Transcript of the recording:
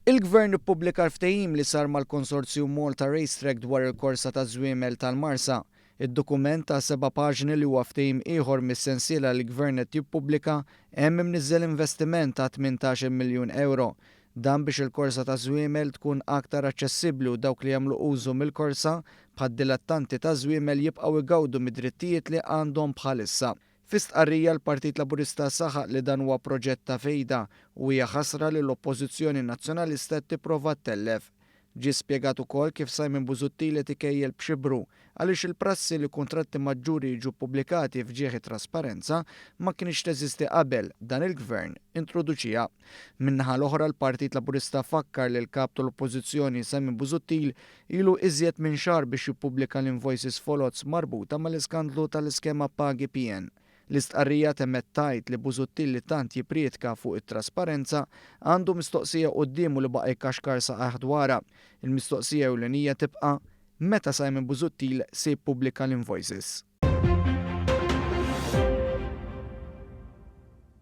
Il-Gvern ippubblika l-ftehim li sar mal-konsorzju Malta Racetrack dwar il-korsa taż-żwiemel tal-Marsa. Id-dokument ta' seba' paġni li huwa ftehim ieħor mis-sensiela li l-Gvern qed jippubblika hemm imniżżel investiment ta' 18-il miljun ewro. Dan biex il-korsa taż-żwiemel tkun aktar aċċessibbli u dawk li jagħmlu użu mill-korsa, bħad-dilettanti taż-żwiemel jibqgħu jgawdu mid-drittijiet li għandhom bħalissa. Fi stqarrija l-Partit Laburista saħaq li dan huwa proġett ta' fejda u hija ħasra li l-Oppożizzjoni Nazzjonalista qed tipprova ttellef. Ġie spjegat ukoll kif Simon Busuttil qed ikejjel b'xibru għaliex il-prassi li kuntratti maġġuri jiġu ppubblikati f'ġieħ it-trasparenza ma kinitx teżisti qabel dan il-Gvern introduċieha. Min-naħa l-oħra l-Partit Laburista fakkar li l-Kap tal-Oppożizzjoni Simon Busuttil ilu iżjed minn xahar biex jippubblika l-invoices foloz marbuta mal-iskandlu tal-iskema pagi PN. L-istqarrija temmet tgħid li Busuttil li tant jipprietka fuq it-trasparenza għandu mistoqsija quddiemu li baqa' jkaxkar saqajh dwarha. Il-mistoqsija ewlenija tibqa', meta Simon Busuttil se jippubblika l-invoices?